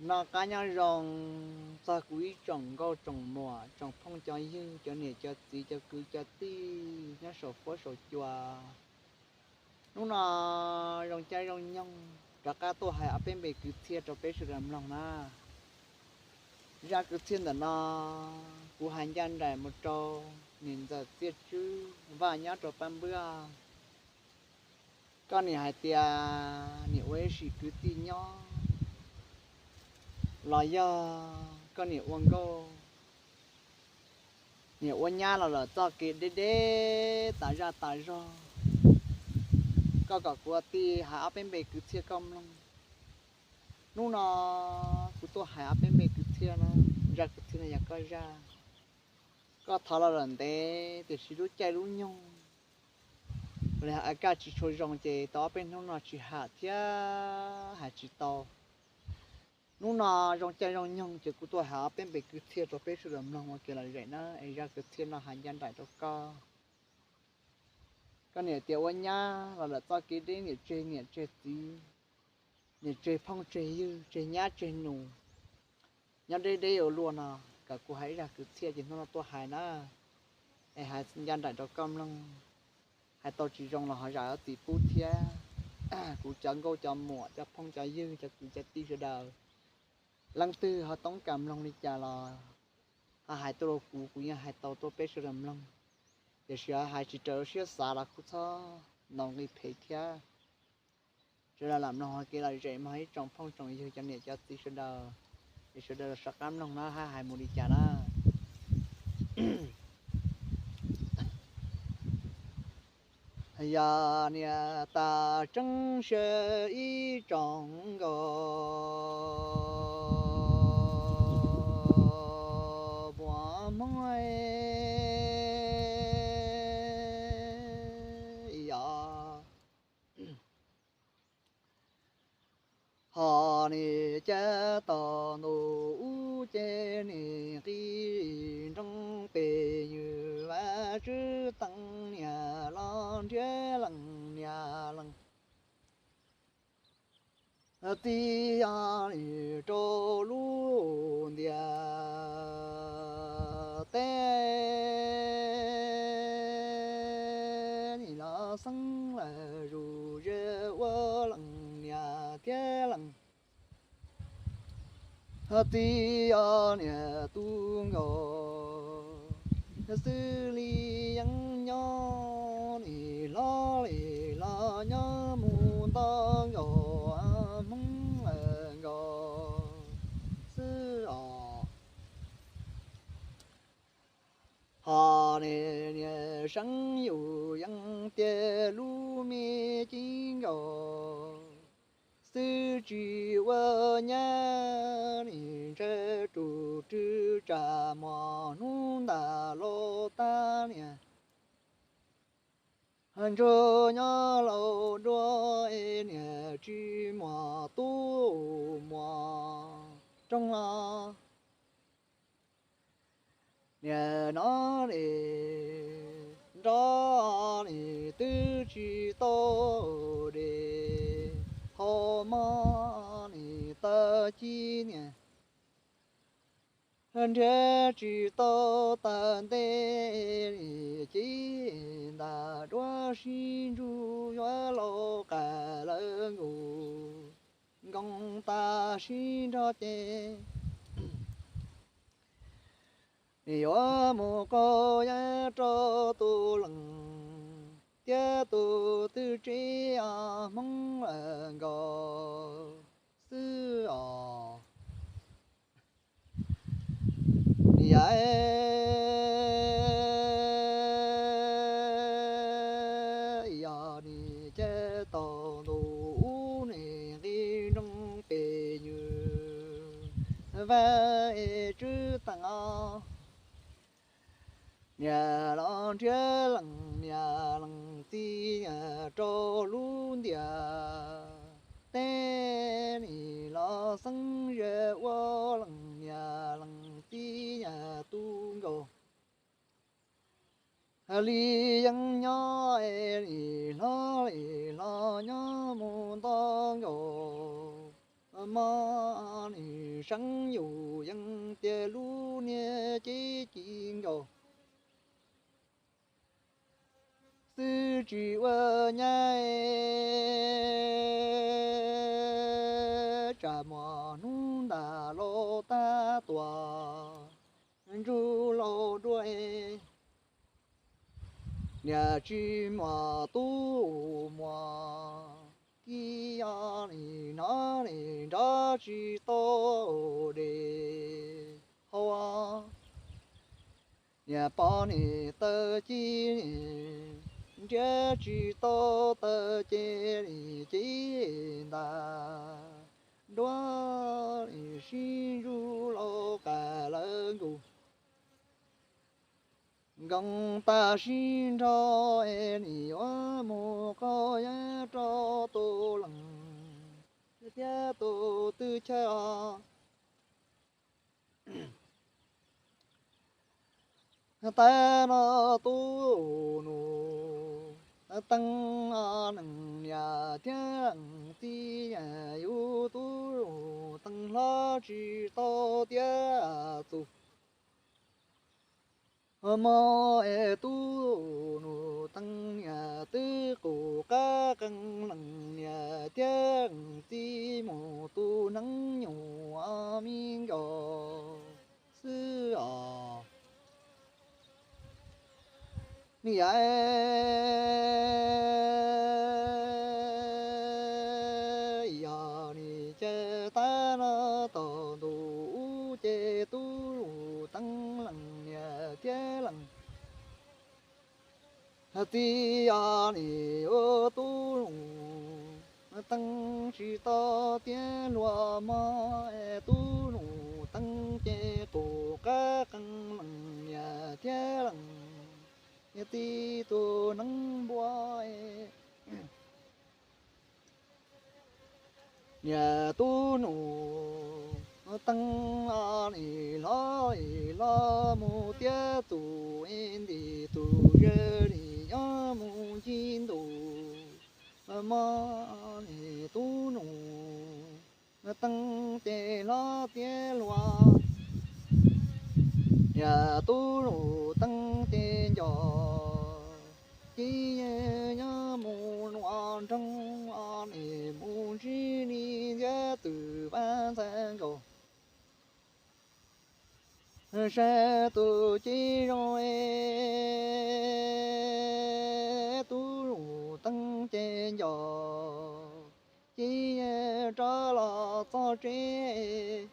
Noj qab nyob zoo txog kuv ib tsoom nkauj tsoom muam, tsoom phooj cov ywg, cov niam cov txiv, cov kwv cov tij nyob saum huab saum cua. Hnub no zoo caij zoo nyoog rov qab tuaj hais ob peb npe kwv txhiaj rau peb sawv daws mloog na. Zaj kwv txhiaj ntawm no kuv hais ncaj nraim mus rau niam ntxawm Txiaj Tswb Vaj nyob rau Paj Npwaj. Koj niam hais tias niam ua ib sim kwv tij nyob los yog koj niam ua nkauj, niam ua nyab los lawm txoj kev deb deb tas zaj tas zog. Koj kom kuv ua tij hais ob peb npe kwv txhiaj koj mloog. Hnub no kuv tuaj hais ob peb npe kwv txhiaj no, zaj kwv txhiaj no yog koj zaj. Koj thov los lawm ntev tiam sis lub caij lub nyoog li hais kaj tsis tshua zoo ces tau ob peb hnub no tsis ham thiab hais tsis tau. Hnub no zoo caij zoo nyoog ces kuv tuaj hais ob peb npe kwv txhiaj rau peb sawv daws mloog ua kev lom zem na, es zaj kwv txhiaj no hais ncaj nraim rau koj. Koj niam tias ua nyab los lawm txoj kev deb, niam tseg niam tseg txiv, niam tseg phooj tseg ywg, tseg nyab tseg nus, nyob deb deb ua luaj no, kom kuv hais ib zaj kwv txhiaj ces hnub no tuaj hais na, es hais ncaj nraim rau koj mloog. Hais tau tsis zoo los ho zam txim pub thiab. Kuv cov nkauj cov muam, cov phooj cov ywg, cov kwv cov tij sawv daws, leej twg ho toob kas mloog li cas los ho hais tuaj rau kuv, kuv yeej hais tau tuaj peb sawv daws mloog. Tiam sis ho hais tsis raws siab xav los kuj txhob ntaus nqi phem thiab. Sawv daws lam mloog ua kev lom zem mog ib tsoom phooj tsoom ywg, cov niam cov txiv sawv daws, es sawv daws rov qab mloog na hais mus li cas na. Yog niam tais tseeb siab ib tsoom nkauj muam Hmoob, yog ho nim cab tau ntu ub ces nim nqi nrooj pem nws Vaj Tswv Teem niam los nrhiav leej niam leej txiv yog nim rau lub ntiaj teb nim los xeeb lawm zus ze ua leej niam thiab leej txiv yog niam tub nkaus xws li yeej nyob nim hlob li los nyob mus nto nkaus Hmoob nkaus xwb os. Ho niam niam seeb yus yeej tias lub me cev nkaus xwb tsis ua nyab nim ntshaw tus rwg tsam mos hnub ntag lauj tag niam. Ntsuag nyob laus dua es niam tsis muaj tub muaj rooj los niam nov li nrov li twb tsis tau de, hau mob li tawg ci niam nrhiav tsis tau tawg nte li ci ntag duab sib ntsuj yuav laus qas lawv nkus nkoos tas sib nrog ces nim yuav mus qaug yam rau tus leej thiab tus twg tsev os Hmoob nkaus xwb os. Yog, yog nim cab tau ntu ub nim nqi nrooj pem nws Vaj Tswv Teem os. Niam los nrhiav leej niam leej txiv niam rau lub ntiaj teb nim los xeeb ze ua leej niam leej txiv niam tub nkaus li yeej nyob li hlob li los nyob mus nto nkaus mob li seeb yus yeej tias lub niag cev ci nkaus xwb tsis ua nyab tsam muaj hnub ntag lauj tab tuam ntsuj laug dua niam tsis muaj tub muaj ki, yog li hnov li nrov tsis tau dej hau, niam pom li taw ci, nrhiav tsis tau taw ces li ci ntag, duab li sib ntsuj laug qas lawv nkaus. Nkoos tag sib nrho es nim yuav mus qaug yeeb rau tus leej thiab tus twj chaw os. Tab no tub nus teeb neej niam thiab leej txiv, yus tub nus teeb hlob tsis tau tiav txuj mob es tub nus teeb niam twb qus qab qees leej niam thiab leej txiv mus tu neeb nyuam me nkaus xwb os. Niam, yog li ces tab no tog ntu ub ces tub nus teeb leej niam thiab leej txiv, yog li ua tub nus teeb tsis tau tiav luag mob, tub nus teeb ces qus qab qees leej niam thiab leej txiv tu neeb npua. Niam tub nus teeb li hlob li hlob mus tiav txuj nti tus ze li nyob mus ncig ntus mob li tub nus teeb ces hlob tiav luag. Niam tub nus teeb ces nco ci nyob mus nua nroog li mus ntsib li ntiab tw vaj ntxhais nkaus. Saib tus ci zoo es tub nus teeb ces nco ci rov los txog tsev.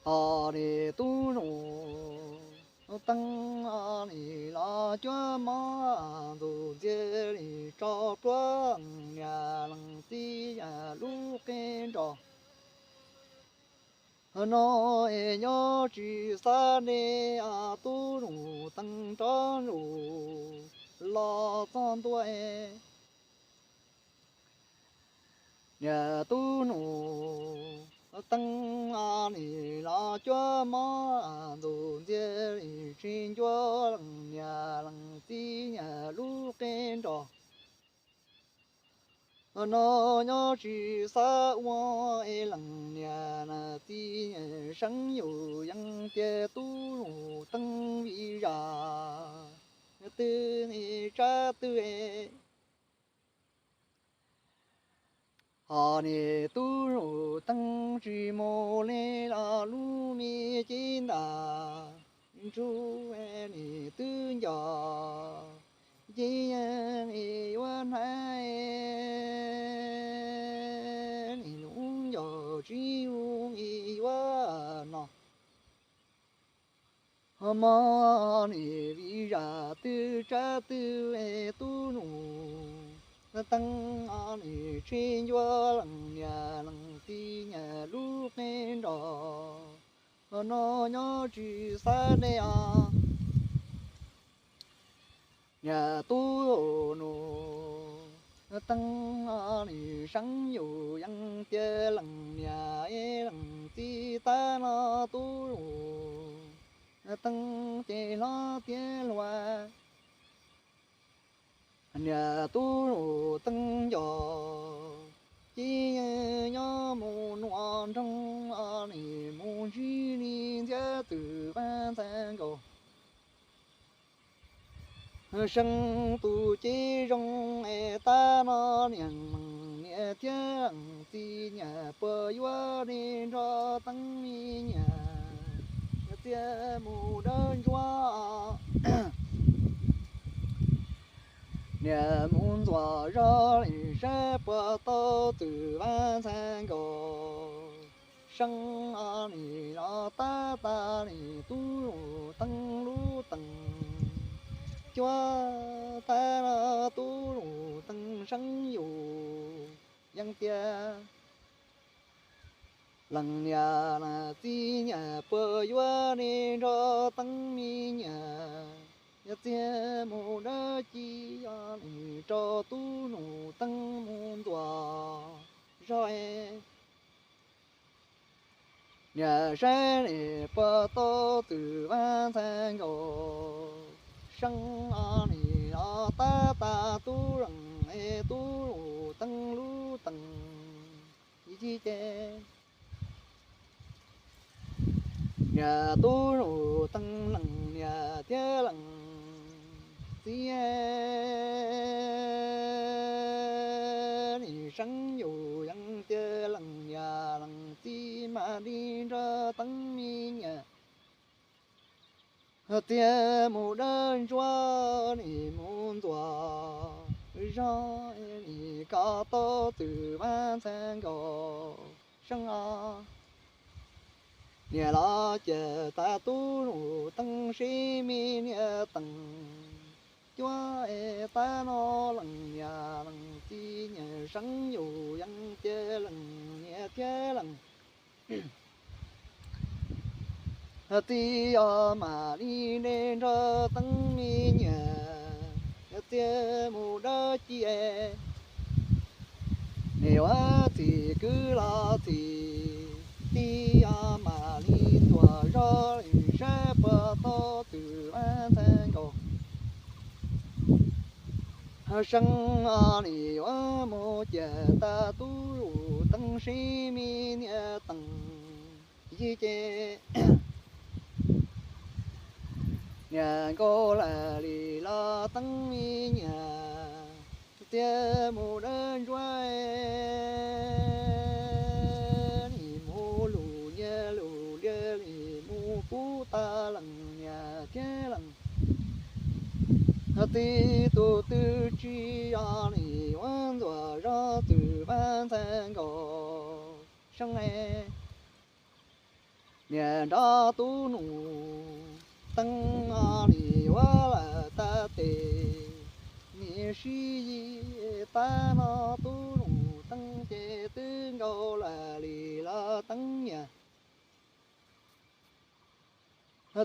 Ho li tub nus teeb li los cuab mob ntxuj ntxiag li tso pluab niam leej txiv lub qe nrog. No es nyob tsis xav deb, tub nus teeb rov ntsuj los txog ntua. Niam tub nus teeb li los cuab mob ntxuj ntxiag li tsis ncuab leej niam leej txiv lub qe nrog. No nyob tsis xav ua es leej niam leej txiv seeb yus yeej tias tub nus teeb vim zaj twg tsab twg. Ho niam tub nus teeb tsis mus li los lub me cev ntaj ntsug li twb nco ci li yuav hnav li lub nco tsis mus li yuav no. Ho mob li vim zaj twg tsab twg es tub nus teeb li tsis ncuab leej niam leej txiv lub qe nrog. No nyob tsis xav deb os. Niam tub nus teeb li seeb yus yeej tias leej niam leej txiv tab no tub nus teeb ces hlob tiav luag. Niam tub nus teeb nco ci nyob mus nua nroog, nim mus ntsib li ntxhiab Txwm Vaj Ntxhais Nkaus. Seeb tus cev zoo es tab no niam leej niam thiab leej txiv nyiam puas yuav li nrog teeb me nyiam, txiav mus dawb ntsuab. Niam mus ntxuam zog li saib puas tau Txwm Vaj Ntxhais Nkaus. Seeb nim los tab tas li tub Lus Teeb lub tees, cuab tab los tub Lus Teeb seeb yus yeej tias leej niam leej txiv nyiam puas yuav li nrog teeb me nyiam, yog txiav mus dawb ci li rau tub Lus Teeb mus ntxuam zog. Niam saib li puas tau Txwm Vaj Ntxhais Nkaus. Seeb nim los tab tas tub leej es tub Lus Teeb lub tees, yim ci ces niam tub Lus Teeb leej niam thiab leej txiv nim seeb yus yeej tias leej niam leej txiv mam li nrog teeb me nyiam, txiav mus dawb ntsuab nim mus ntxuam zog li kom tau Txwm Vaj Ntxhais Nkaus. Seeb os, niam los cia tas tub Lus Teeb sib me niam tees, cuab es tab no leej niam leej txiv nyiam seeb yus yeej tias leej niam thiab leej txiv os mam li nrog teeb me nyiam, txiav mus dawb ci es nim ua txim kwv los txim tij os mam li ntxuam zog li saib puas tau Txwm Vaj Ntxhais Nkaus. Seeb os, nim yuav mus cia tas tub Lus Teeb sib me niam tees, yim ces niam nkaus lawm li los teeb me nyiam, txiav mus dawb ntsuab nim mus lus nyias lus lias li mus pub tas leej niam thiab leej txiv tus twg tsis yog li ua ntxuam zog Txwm Vaj Ntxhais Nkaus. Seeb es niam nrog tub Lus Teeb os nim ua lawm tas tes, nim sib yig tab no tub Lus Teeb ces twb nkaus lawm li los teeb nyiam,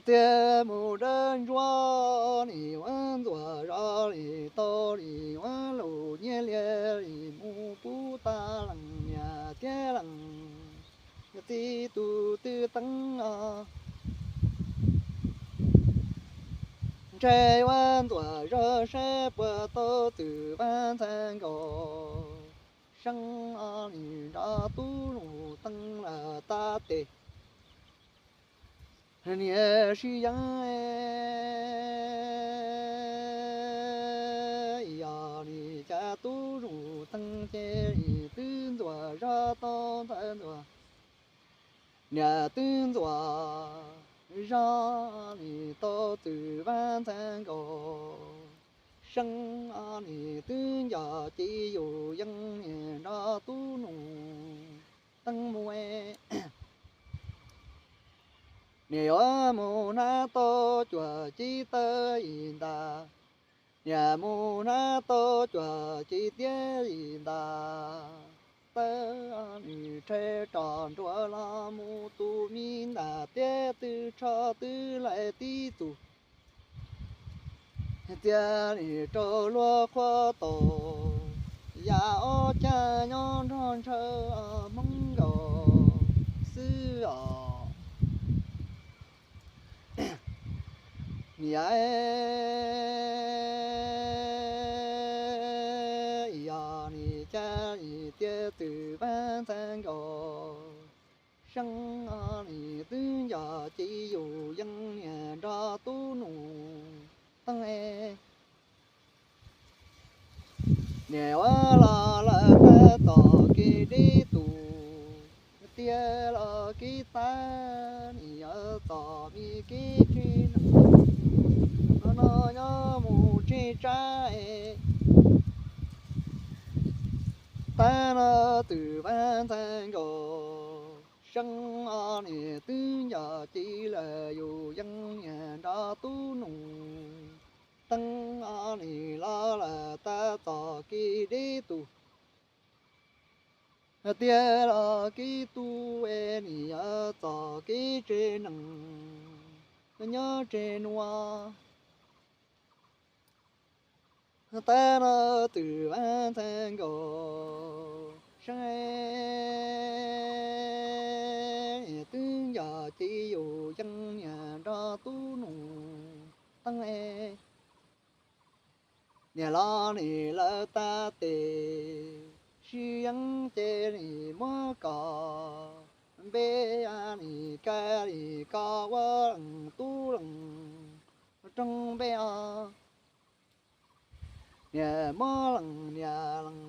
txiav mus dawb ntsuab nim ua ntxuam zog li tau li ua lus nyias lias li mus pub tas leej niam thiab leej txiv tus twg teeb os. Ntshai ua ntxuam zog saib puas tau Txwm Vaj Ntxhais Nkaus. Seeb os, nim nrog tub Lus Teeb lawm tas tes, niam sib yeeb yog li cas tub Lus Teeb ces twb ntxuam zog tau ntawd ntxuam, niam twb ntxuam zog li tau Txwm Vaj Ntxhais Nkaus. Seeb os, nim twb nco ces yus yeej niam nrog tub Lus Teeb mus, niam yuav mus hnab tau cuam ci taw li ntag, niam mus hnab tau cuam ci tiab li ntag, taw nim rhais tsom nruas los mus tus me ntam tiab twb tsho twb laim tib txug, txia nim rau luag qhuav tau yam ob cag nyob nrog ntshaw Hmoob nkaus xwb os. Niam, yog li cas li tias Txwm Vaj Ntxhais Nkaus, Seeb nim twb nco ci yus yeej niam nrog tub nus teeb. Niam ua los lawm tab tom kev deb tus, tiag los kev tab nim yuav txom me kev tsev neeg. No no nyob mus tseg tsab, tab no twm vaj ntxhais nkaus. Seeb nim twb nco ci lawm yus yeej niam nrog tub nus teeb. Nim los lawm tab tom kev deb tus, tiag los kev tub es nim yuav txom kev tsev neeg nyob tseg nuav. Tab no twm vaj ntxhais nkaus. Seeb nim twb nco ci yus yeej niam nrog tub nus teeb. Niam los nim lawv tag tes, sib yeeb ces nim muab kom npe, nim kab nim koj ua leej tub leej rooj npe os. Niam muab leej niam leej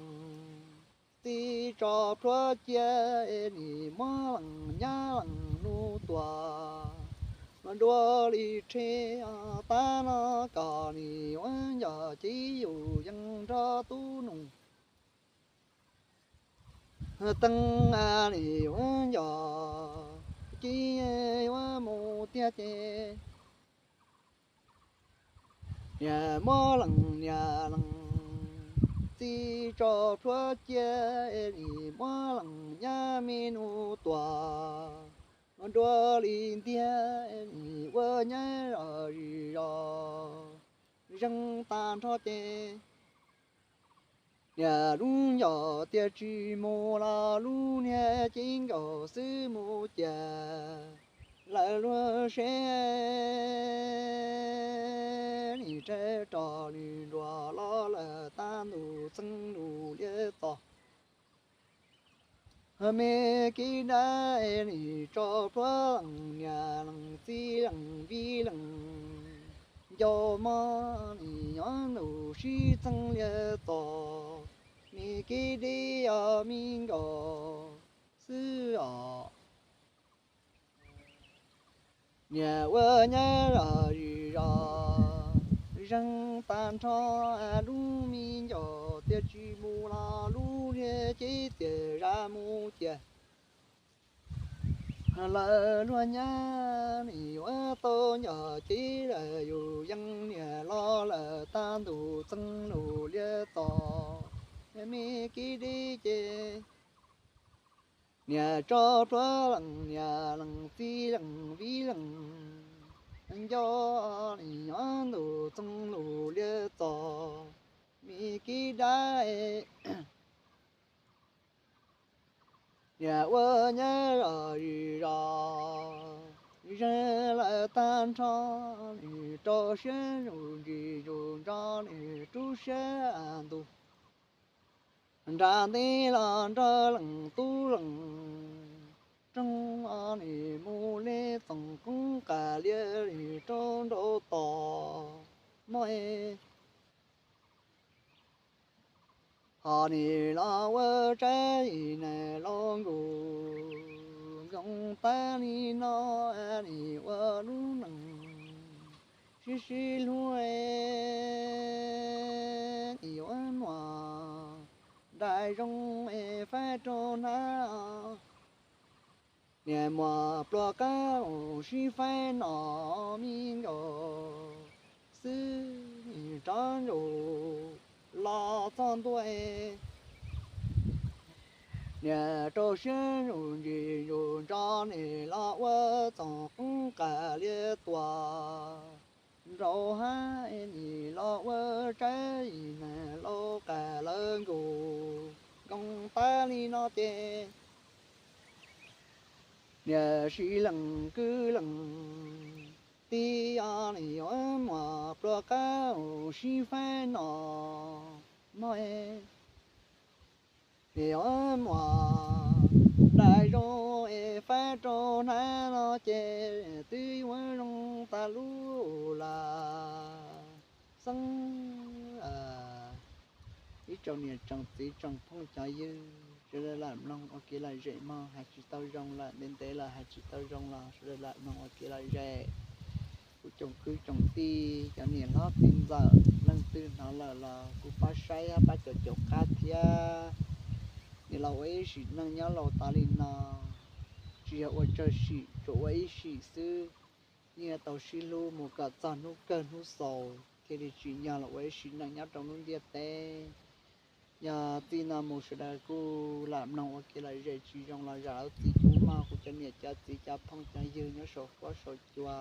txiv tso plhuav cia, nim muab leej nyab leej nus tuam, mas dua li rhe tab no kom nim ua nco ci yus yeej nrog tub nus teeb. Nim ua nco ci yuav mus tiag ces niam muab leej niam leej txiv tso plhuav cia, nim muab leej nyab me nus tuam, mas dua li ntiag nim ua nyab zom zis zos zeeg tag nrho ces niam lub ncauj tias tsis mus los lub niag ci nkaus xwb mus cia lawv luag seb. Nim rab rog nim nruas los lawm tag ntuj txeeg lus liab txos, me kib dab nim tso plhuav leej niam leej txiv leej vij leej ncaus mog, nim nyob ntuj sib txeeg liab txos, me kib dib os me nkaus xwb os. Niam ua nyab zom zis zos zeeg tag nrho, lub me ncauj tias tsis mus los lub niag ci tias zam mus cia lawv luag nyab. Nim yuav tau nco ci lawm yus yeej niam los lawm tag ntuj txeeg lus liab txos, me kib dib ces niam tso plhuav leej niam leej txiv leej vij leej ncaus, nim nyob ntuj txeeg lus liab txos, me kib dab niam ua nyab zom zis zos zeeg lawm tag nrho, nim rau siab zus ntsis zus nrov nim rub siab ntuj nram ntej los nrog leej tub leej rooj, nim mus li txoos qoob qas liab nim rau nraum tod mog. Ho nim los ua tsaib nim laus nkaus, nkoos tag li no nim ua lub neej sib sib hlub, nim yuav muaj nraim zoo es faib rau hnab. Niam muaj pluas qab sib faib no me nkaus xwb, rov ntsug los txog ntua, niam rau siab zus ntsis zus nrov nim los ua txoos qoob qas liab tuaj nraum hab, nim los ua tsaib nim laus qas lawv nkaus, nkoos tag li no ces niam sib leej kwv leej tij, nim yuav muaj pluas qab sib faib no mog, nim yuav muaj nraim zoo Faib rau hnab no ces twb yuav zoo tas lub lawm xeeb. Ib tsoom niam tsoom txiv tsoom phooj cov ywg, sawv daws lam mloog ua kev lom zem mog, hais tsis tau zoo lawm, ntev ntev lawm hais tsis tau zoo los sawv daws lam mloog ua kev lom zem. Kuv tsoom kwv tsoom tij, cov niam hlob txiv ntxawm, leej twg hnov lawm los kuj pab saib thiab pab caum caum qab thiab. Nws los ua ib sim neej nyob laus tas li no, tsis yog ua tsawg sim, tsuas ua ib sim xwb, yeej yuav tau sib hlub mus kom txog hnub kawg hnub xaus thiaj li tsim nyog los ua ib sim neej nyob rau lub ntiaj teb. Yog txij no mus sawv daws kuj lam mloog ua kev lom zem tsis zoo los zam lub txim pub mog, kuv cov niam cov txiv cov phooj cov ywg nyob saum huab saum cua.